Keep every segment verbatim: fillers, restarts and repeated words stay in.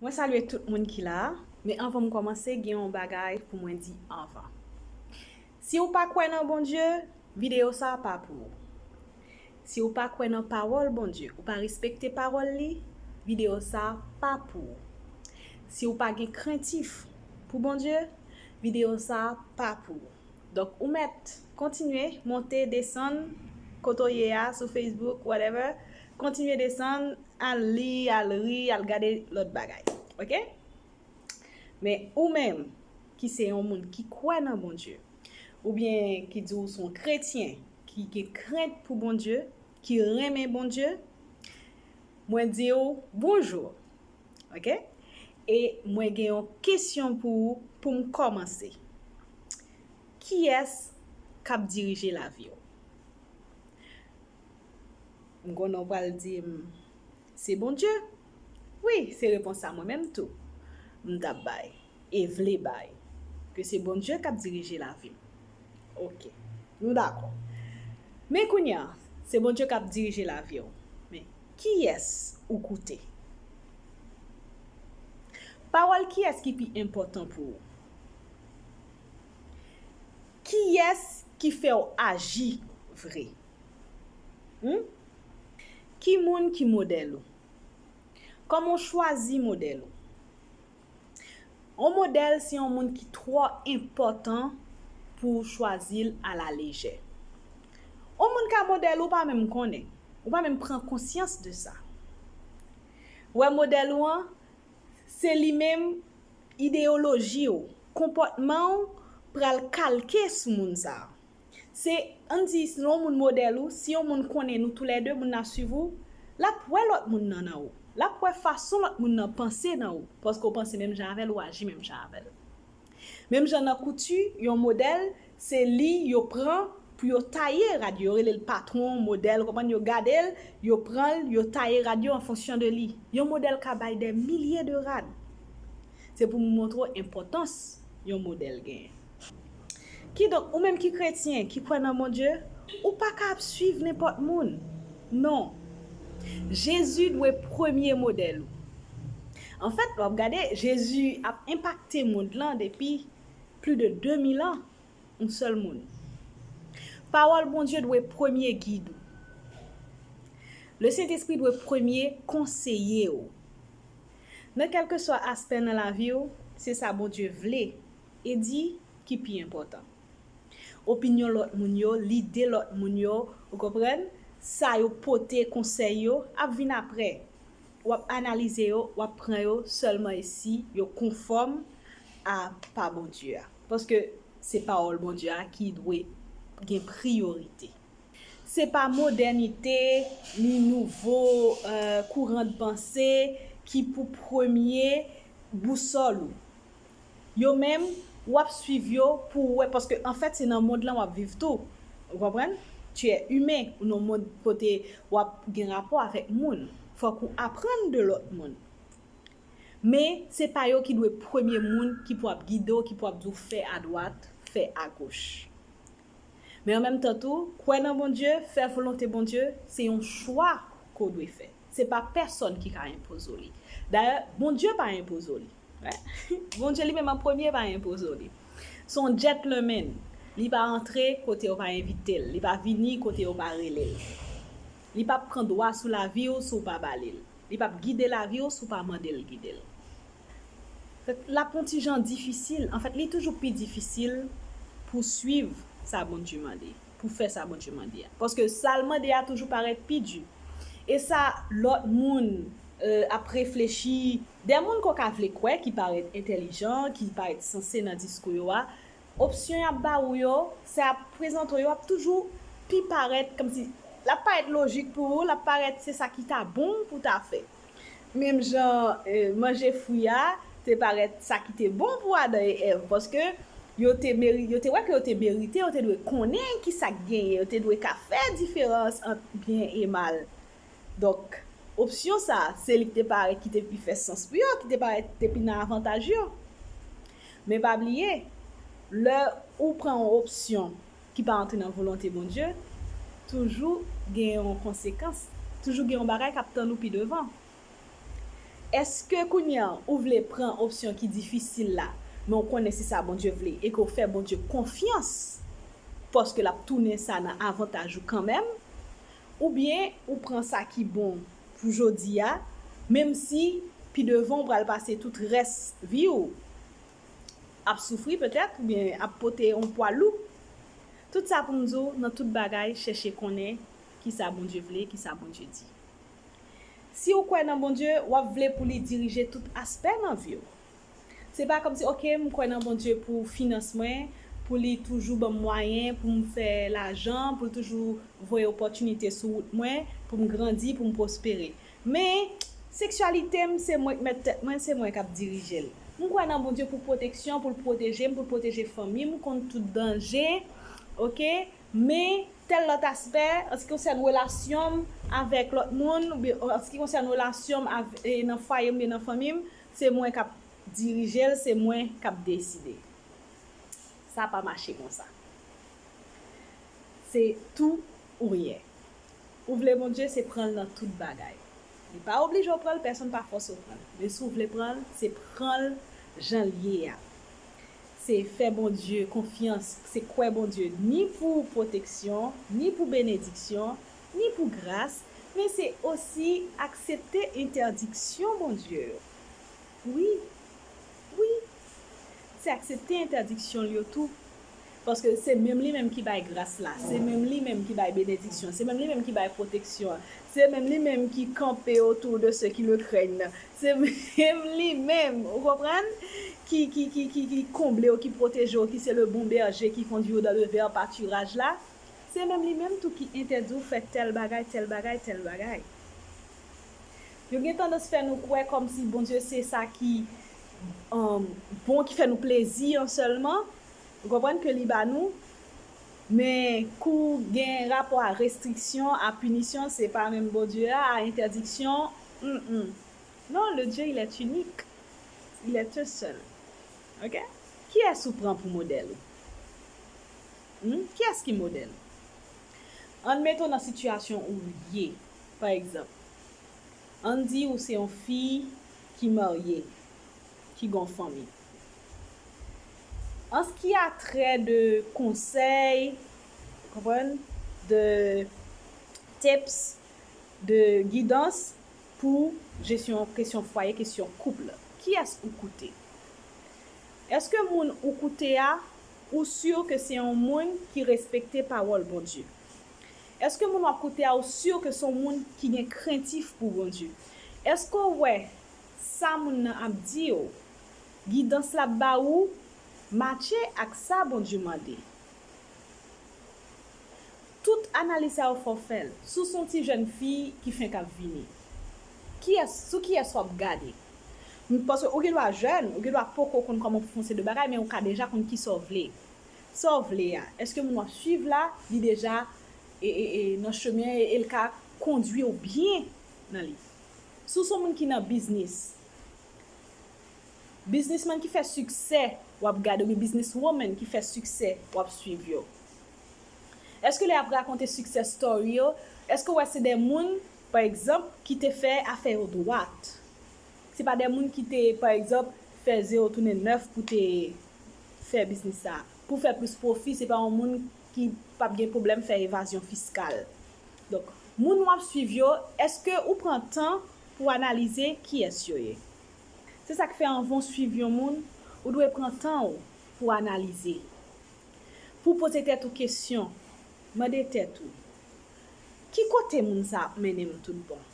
Mwen salye tout moun ki la, men anvan m kòmanse, gen yon bagay pou mwen di anvan. Si w pa kwè nan Bondye, videyo sa a pa pou ou. Si w pa kwè nan pawòl Bondye, ou pa respekte pawòl li, videyo sa a pa pou ou. Si w pa gen krentif pou Bondye, videyo sa a pa pou ou. Donk, ou mèt kontinye monte, desann, kote w ye a, sou Facebook, whatever. Kontinye desann, al li, al ri, al gade lòt bagay. Oke? Men ou menm, ki se yon moun ki kwè nan Bondye, oubyen ki di w se yon kretyen, ki gen krent pou Bondye, ki renmen Bondye, mwen di w bonjou. Oke? E mwen gen yon kesyon pou ou pou m kòmanse. Kiyès k ap dirije lavi w? M konnen w pral di m, se Bondye. Wi, se repons sa mwen menm tou m t ap bay e vle bay, ke se Bondye k ap dirije lavi m. Oke, nou dakò. Men kounye a, se Bondye k ap dirije lavi w. Men kiyès ou koute? Pawòl kiyès ki pi enpòtan pou ou? Kiyès ki fè w aji vre? Hmm? Ki moun ki modèl ou? Kòman w chwazi modèl ou? Yon modèl se yon moun ki twò enpòtan pou w chwazi l alalejè. Yon moun ka modèl ou pa menm konnen, ou pa menm pran konsyans de sa. Ou wè modèl ou an, se li menm ideyoloji w, konpòtman w pral kalke sou moun sa a. Se, ann di, si yon moun modèl ou, si yon moun konnen nou toulède, moun nan swiv ou, l ap wè lòt moun nan nan ou. L ap wè fason lòt moun nan panse nan ou, paske w panse menm jan avè l, ou aji menm jan avè l. Menm jan nan kouti, yon modèl, se li yo pran pou yo taye rad yo, yo rele l patwon, modèl, ou konprann, yo gade l, yo pran l, yo taye rad yo an fonksyon de li. Yon modèl ka bay dè milye de rad. Se pou m montre w enpòtans yon modèl genyen. Kidonk, ou menm ki kretyen, ki kwè nan Bondye, ou pa ka ap swiv nenpòt moun. Non. Jezi dwe premye modèl ou. Anfèt, w ap gade, Jezi ap enpakte mond lan depi plis de de mil an, yon sèl moun. Pawòl Bondye dwe premye gid ou. Le Sentespri dwe premye konseye w. Nan kèlkeswa aspè nan lavi w, se sa Bondye vle e di ki pi enpòtan. Opinyon lòt moun yo, lide lòt moun yo, ou konprann? Sa yo pote, konsèy yo, ap vin apre. W ap analize yo, w ap pran yo sèlman e si yo konfòm a pa Bondye a. Paske se pawòl Bondye a ki dwe gen priyorite. Se pa modènite, ni nouvo, eh, kouran de panse ki pou premye bousòl ou. Yo menm, w ap swiv yo pou w wè, paske anfèt, se nan mond lan w ap viv tou. Ou konprann? Tu es humain, ou nan mond kote w ap gen rapò avèk moun. Fòk ou aprann de lòt moun. Men, se pa yo ki dwe premye moun ki pou ap gide w, ki pou ap di w fè adwat, fè agoch. Men an menm tan tou, kwè nan Bondye, fè volonte Bondye, se yon chwa ke w dwe fè. Se pa pèsòn ki ka enpoze w li. Dayè, Bondye pa enpoze w li. Bondye li menm an premye pa enpoze w li. Se yon gentleman. Li pa antre kote w pa envite l. Li pa vini kote w pa rele l. Li p ap pran dwa sou lavi w si w pa ba li l. Li p ap gide lavi w si w pa mande l gide l. Fèk, l ap yon ti jan difisil. Anfèt, li toujou pi difisil pou swiv sa Bondye mande, pou fè sa Bondye mande a. Paske sa l mande a toujou parèt pi di. E sa lòt moun, euh, ap reflechi, de moun ke w ka vle kwè ki parèt entèlijan, ki parèt sanse nan diskou yo a, opsyon y ap ba ou yo, sa y ap prezante w yo ap toujou pi parèt kòmsi l ap parèt lojik pou ou, l ap parèt se sa ki ta bon pou ta fè. Menm jan, eh, manje fwi a te parèt sa ki te bon pou Adan e Èv, paske yo te meri-, yo te wè ke yo te merite, yo te dwe konnen ki sa k genyen, yo te dwe ka fè diferans ant byen e mal. Donk, opsyon sa a, se li ki te parèt ki te pi fè sans pou yo, ki te parèt ki te pi nan avantaj yo. Men pa bliye, lè ou pran yon opsyon ki pa antre nan volonte Bondye, toujou gen yon konsekans, toujou gen yon bagay k ap tann ou pi devan. Èske kounye a ou vle pran opsyon ki difisil la, men ou konnen se sa Bondye vle e ke w fè Bondye konfyans, paske l ap tounen sa nan avantaj ou kanmenm, oubyen ou pran sa ki bon pou jodi a, menm si pi devan ou pral pase tout rès vi w ap soufri petèt, oubyen ap pote yon pwa lou. Tout sa pou m di w, nan tout bagay, chèche konnen kisa Bondye vle, kisa Bondye di. Si w kwè nan Bondye, w ap vle pou li dirije tout aspè nan vi w. Se pa kòmsi, oke, m kwè nan Bondye pou finans mwen, pou li toujou ban m mwayen pou m fè lajan, pou l toujou voye opòtinite sou wout mwen, pou m grandi, pou m pwospere. Men, seksyalite m, se mwen k mèt tèt mwen, se mwen k ap dirije l. M kwè nan Bondye pou pwoteksyon, pou l pwoteje m, pou l pwoteje fanmi m kont tout danje, oke? Men, tèl lòt aspè, an se ki konsène relasyon m avèk lòt moun, oubyen an se ki konsène relasyon m avè, e, nan fwaye m oubyen nan fanmi m, se mwen k ap dirije l, se mwen k ap deside. Sa pa mache konsa. Se tou oubyen. Ou vle Bondye, se pran l nan tout bagay. Li pa oblije w pran l, pèsonn pa fòse w pran l. Men si w vle pran l, se pran l jan l ye a. Se fè Bondye konfyans, se kwè Bondye ni pou pwoteksyon, ni pou benediksyon, ni pou gras, men se osi aksepte entèdiksyon Bondye yo. Wi, wi, se aksepte entèdiksyon l yo tou. Paske se menm li menm ki bay gras la, se menm li menm ki bay benediksyon, se menm li menm ki bay pwoteksyon an, se menm li menm ki kanpe autour de ceux qui le craignent, se menm li menm, ou konprann, ki, ki, ki, ki, ki konble w, ki pwoteje w, ki se le bon berger, ki kondwi w dans le vert pâturage la. Se menm li menm tou ki entèdi w fè tèl bagay, tèl bagay, tèl bagay. Yo gen tandans fè nou kwè kòmsi Bondye se sa ki, um, bon, ki fè nou plezi an sèlman. Ou konprann ke li ba nou. Men kou gen rapò a restriksyon, a pinisyon, se pa menm Bondye a, a entèdiksyon. Mm, mm. Non, le Dieu, il est unique. Il est un seul. Ok? Kiyès ou pran pou modèl ou? Hmm? Kiyès ki modèl ou? Ann mete w nan sitiyasyon ou ye, pa egzanp. Ann di ou se yon fi ki marye, ki gen yon fanmi. An ce qui a trait de konsèy, konprann, de tips, de gidans pou jesyon kesyon fwaye, kesyon koup la, kiyès ou koute? Èske moun ou koute a, ou si ke se yon moun ki respekte pawòl Bondye? Èske moun w ap koute a, ou si ke se yon moun ki gen krentif pou Bondye? Èske w wè sa moun nan ap di w, gidans l ap ba ou, matche ak sa Bondye mande? Tout analiz sa yo fò w fè l. Si w se yon ti jèn fi ki fenk ap vini, kiyès, sou kiyès w ap gade? Paske ou gen dwa jèn, ou gen dwa poko konn kòman pou fè yon seri de bagay, men ou ka deja konn kisa w vle. Sa w vle a, èske moun w ap swiv la, li deja e, e, e, nan chemen e, e l ka kondwi w byen nan li? Si w se yon moun ki nan biznis, biznismann ki fè siksè w ap gade, oubyen bizniswoman ki fè siksè w ap swiv yo? Èske lè y ap rakonte success story yo, èske w wè se de moun, pa egzanp, ki te fè afè yo dwat? Se pa de moun ki te, pa egzanp, fè zewo tounen nèf pou te fè biznis sa a. Pou fè plis pwofi, se pa yon moun ki p ap gen pwoblèm fè evazyon fiskal. Donk, moun w ap swiv yo, èske ou pran tan pou analize kiyès yo ye? Se sa k fè anvan w swiv yon moun, ou dwe pran tan w pou analize. Pou w poze tèt ou kesyon, mande tèt ou, ki kote moun sa a ap mennen m tout bon?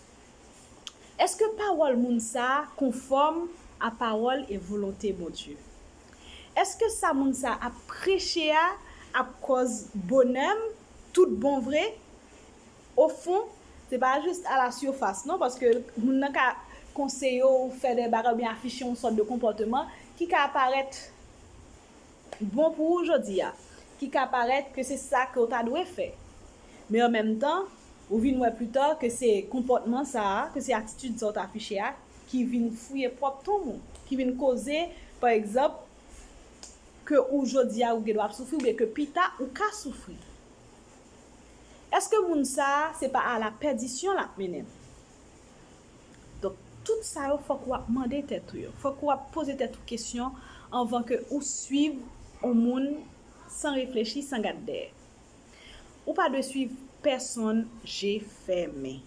Èske pawòl moun sa a konfòm a pawòl e volonte Bondye? Èske sa moun sa a ap preche a ap kòz bonè m tout bon vre? Ofon, se pa jis a la surface, non, paske moun nan ka konseye w fè de bagay oubyen afiche yon sòt de konpòteman ki ka parèt bon pou ou jodi a, ki ka parèt ke se sa ke w ta dwe fè. Men an menm tan, ou vin wè pita ke se konpòtman sa a, ke se atitid sa a w t afiche a, ki vin fouye pwòp tonm ou, ki vin koze, pa egzanp, ke ou jodi a ou gen dwa ap soufri, oubyen ke pita ou ka soufri. Èske moun sa a, se pa a la pèdisyon l ap mennen l? Donk, Tout sa yo, fòk w ap mande tèt ou yo. Fòk w ap poze tèt ou kesyon anvan ke ou swiv yon moun san reflechi, san gad dèyè. Ou pa dwe swiv pèsonn je fèmen.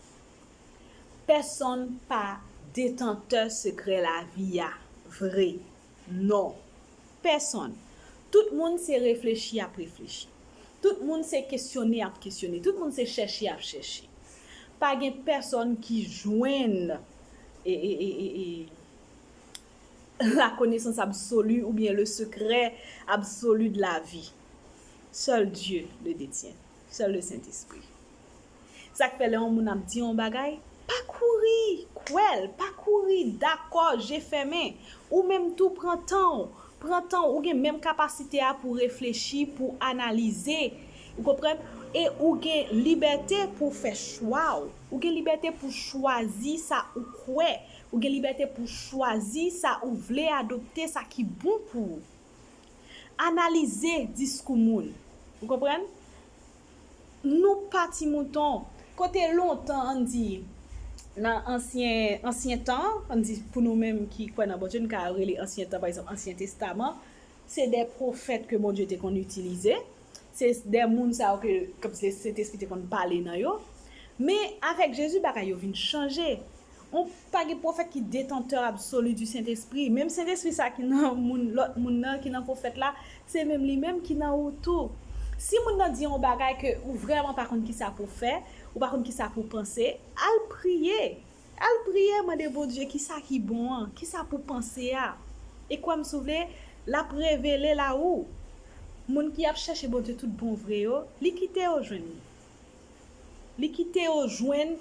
Pèsonn pa detantè sekrè lavi a vre. Non. Pèsonn. Tout moun se reflechi y ap reflechi. Tout moun se kesyone y ap kesyone. Tout moun se chèche y ap chèche. Pa gen pèsonn ki jwenn e, e, e, e, e, la connaissance absolue ou bien le secret absolu de la vie. Seul Dieu le détient. Seul le Saint-Esprit. Sa k fè lè yon moun ap di yon bagay, pa kouri kwè l, pa kouri dakò, je fèmen. Ou menm tou pran tan w, pran tan w, ou gen menm kapasite a pou reflechi, pou analize, ou konprann? E ou gen libète pou w fè chwa w. Ou gen libète pou w chwazi sa ou kwè. Ou gen libète pou w chwazi sa ou vle adopte, sa ki bon pou ou. Analize diskou moun. Ou konprann? Nou pa ti mouton. Kote lontan, ann di, nan ansyen, ansyen tan, ann di pou nou menm ki kwè nan Bondye, nou ka rele ansyen tan, pa egzanp, Ansyen Testaman, se de pwofèt ke Bondye te konn itilize. Se de moun sa yo ke, kòmsi Sentespri te konn pale nan yo. Men avèk Jezi, bagay yo vin chanje. On, pa gen pwofèt ki detantè absoli di Sentespri. Menm Sentespri sa ki nan moun, lòt moun nan, ki nan pwofèt la, se menm li menm ki nan ou tou. Si moun nan di yon bagay ke ou vrèman pa konn kisa pou fè, ou pa konn kisa pou panse, al priye. Al priye, mande Bondye kisa ki bon an, kisa pou panse a. E kwè m si w vle, l ap revele l a ou. Moun ki ap chèche Bondye tout bon vre yo, li kite yo jwenn li. Li kite yo jwenn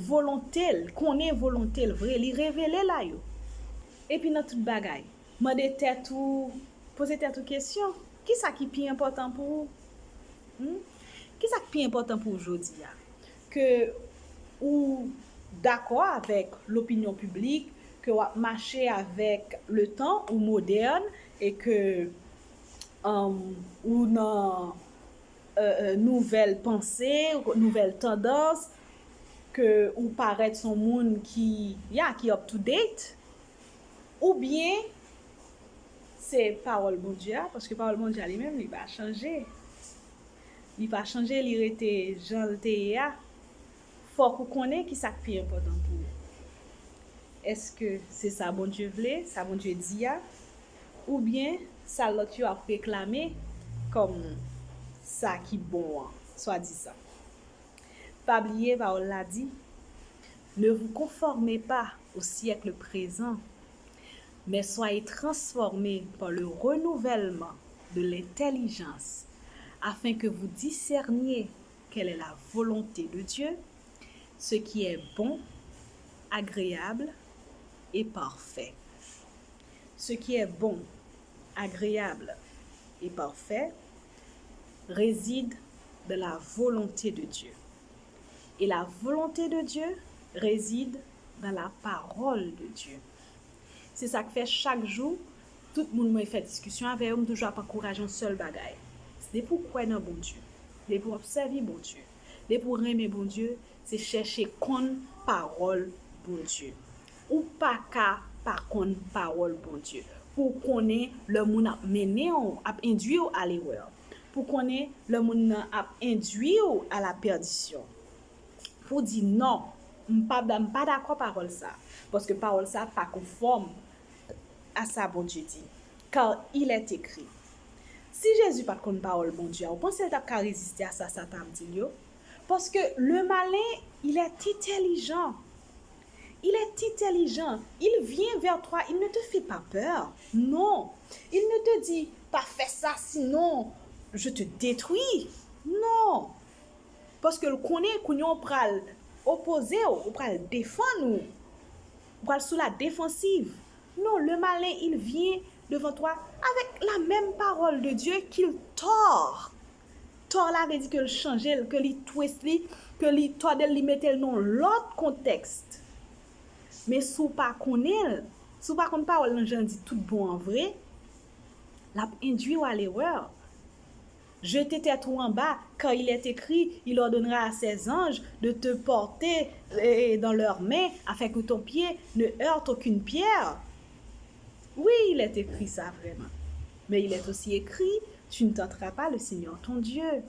volonte l, konnen volonte l vre, li revele l a yo. Epi nan tout bagay, mande tèt ou, poze tèt ou kesyon, kisa ki pi enpòtan pou ou? Hmm? Kisa k pi enpòtan pou ou jodi a? Ke ou dakò avèk lopinyon piblik, ke w ap mache avèk le tan, ou modèn, e ke, um, ou nan, euh, euh, nouvèl panse, nouvèl tandans, ke ou parèt se yon moun ki, ya, ki up to date, oubyen se pawòl Bondye a, paske pawòl Bondye a li menm, li pa chanje. Li pa chanje, li rete jan l te ye a. Fòk ou konnen kisa k pi enpòtan pou ou. Èske se sa Bondye vle, sa Bondye di a, oubyen sa lòt yo ap reklame kòm sa ki bon an, swadizan? Pa bliye, pawòl la di, Ne vous conformez pas au siècle présent, mais soyez transformés par le renouvellement de l'intelligence, afin que vous discerniez quelle est la volonté de Dieu, ce qui est bon, agréable et parfait. Ce qui est bon, agréable et parfait réside dans la volonté de Dieu. Et la volonté de Dieu réside dans la parole de Dieu. Se sa k fè chak jou, tout moun mwen fè diskisyon avè yo, m toujou ap ankouraje yon sèl bagay. Depi w kwè nan Bondye, depi w ap sèvi Bondye, depi w renmen Bondye, se chèche konn pawòl Bondye. Ou pa ka pa konn pawòl Bondye. Pou w konnen lè moun ap mennen w, ap endwi w a lerè. Pou w konnen lè moun nan ap endwi w a la pèdisyon. Pou w di non, m pa, m pa dakò pawòl sa. Paske pawòl sa pa konfòm a sa Bondye di. Car il est écrit. Si Jezi pa t konn pawòl Bondye a, ou panse l t ap ka reziste a sa Satan ap di l yo? Paske le malin, il est intelligent. Il est intelligent. Il vient vers toi, il ne te fait pas peur. Non. Il ne te dit, pa fè sa, sinon je te détruis. Non. Paske l konnen kounye a w pral opoze w, ou pral defann ou. Ou pral sou la défensive. Non, le malin, il vient devant toi avec la même parole de Dieu qu'il tord. Tord la vle di ke l chanje l, ke li twist li, ke li tòde l, li mete l nan yon lòt kontèks. Men si w pa konnen l, si w pa konn pawòl nan jan l di tout bon an vre, l ap endwi w a lerè. Jete tèt ou anba, car il est écrit, il ordonnera à ses anges de te porter, euh, dans leurs mains, afin que ton pied ne heurte aucune pierre. Oui, il est écrit ça vraiment. Mais il est aussi écrit, tu ne tenteras pas le Seigneur ton Dieu.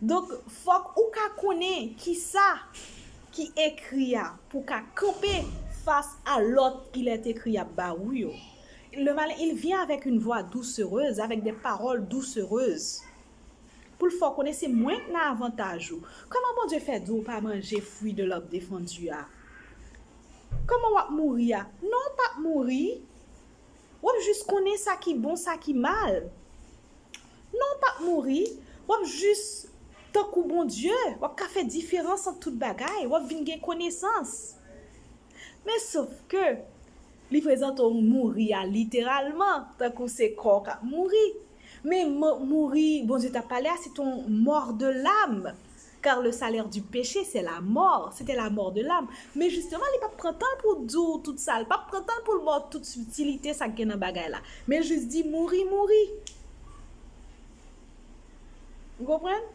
Donk, fòk ou ka konnen kisa ki ekri a pou ka kanpe fas a lòt il est écrit ap ba ou yo. Le malin, il vient avec une voix doucereuse, avec des paroles doucereuses. Pou l fè w konnen se mwen k nan avantaj ou. Kòman Bondye fè di w pa manje fwi de l'arbre défendu a? Kòman w ap mouri a? Non, w p ap mouri. W ap jis konnen sa ki bon, sa ki mal. Non, w p ap mouri. W ap jis tankou Bondye. W ap ka fè diferans ant tout bagay. W ap vin gen konesans. Men sof ke li prezante w mouri a literalman, tankou se kò w k ap mouri. Men mo- mouri Bondye t ap pale a, se t on mort de l'âme. Car le salaire du péché, c'est la mort. C'était la mort de l'âme. Men jisteman, li p ap pran tan l pou di w tout sa. Li p ap pran tan l pou l ba w tout sitilite sa k gen nan bagay la. Men jis di mouri, mouri. Ou konprann?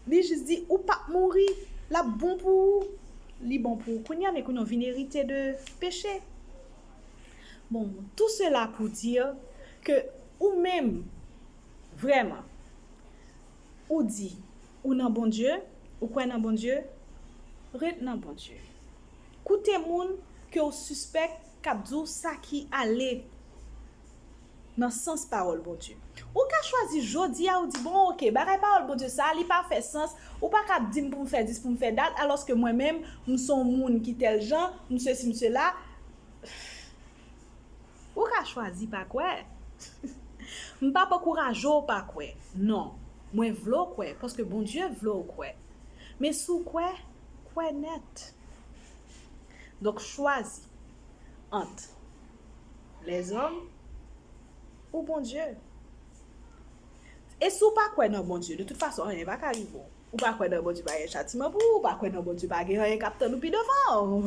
Li jis di ou p ap mouri. L ap bon pou ou. Li bon pou ou kounye a, men kounye a w vin erite de peche. Bon, tout cela pour dire que ou menm, vrèman, ou di ou nan Bondye, ou kwè nan Bondye, ret nan Bondye. Koute moun ke w sispèk k ap di w sa ki ale nan sans pawòl Bondye. Ou ka chwazi jodi a, ou di, bon, oke, bagay pawòl Bondye sa, li pa fè sans, ou pa ka di m pou m fè dis, pou m fè dat, alòske mwen menm, m se yon moun ki tèl jan, m sesi, m sela. Ou ka chwazi pa kwè. M p ap ankouraje w pa kwè. Non. Mwen vle w kwè, paske Bondye vle w kwè. Men si w kwè, kwè nèt. Donk, chwazi ant lèzòm ou Bondye. E si w pa kwè nan Bondye, de tout fason, anyen pa ka rive w. Ou pa kwè nan Bondye pa gen chatiman pou ou, ou pa kwè nan Bondye pa gen anyen k ap tann ou pi devan.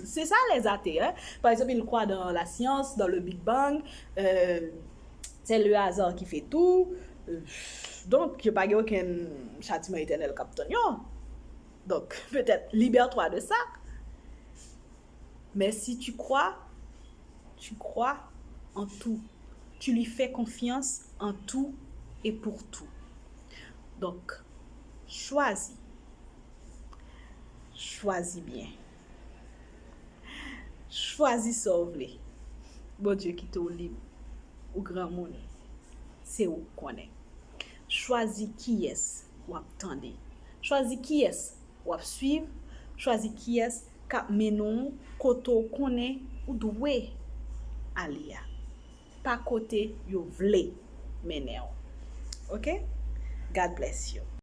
C'est ça les athées, hein. Par exemple, ils croient dans la science, dans le Big Bang, euh, c'est le hasard qui fait tout. Euh, donk, yo pa gen okenn chatiman etènèl k ap tann yo. Donc, peut-être, libère-toi de ça. Mais si tu crois, tu crois en tout. Tu lui fais confiance en tout et pour tout. Donc, chwazi. Chwazi byen. Chwazi sa w vle. Bondye kite w lib. Ou granmoun. Se ou k konnen. Chwazi kiyès w ap tande. Chwazi kiyès w ap swiv. Chwazi kiyès k ap mennen w kote w konnen ou dwe ale a. Pa kote yo vle mennen w. Oke? God bless you.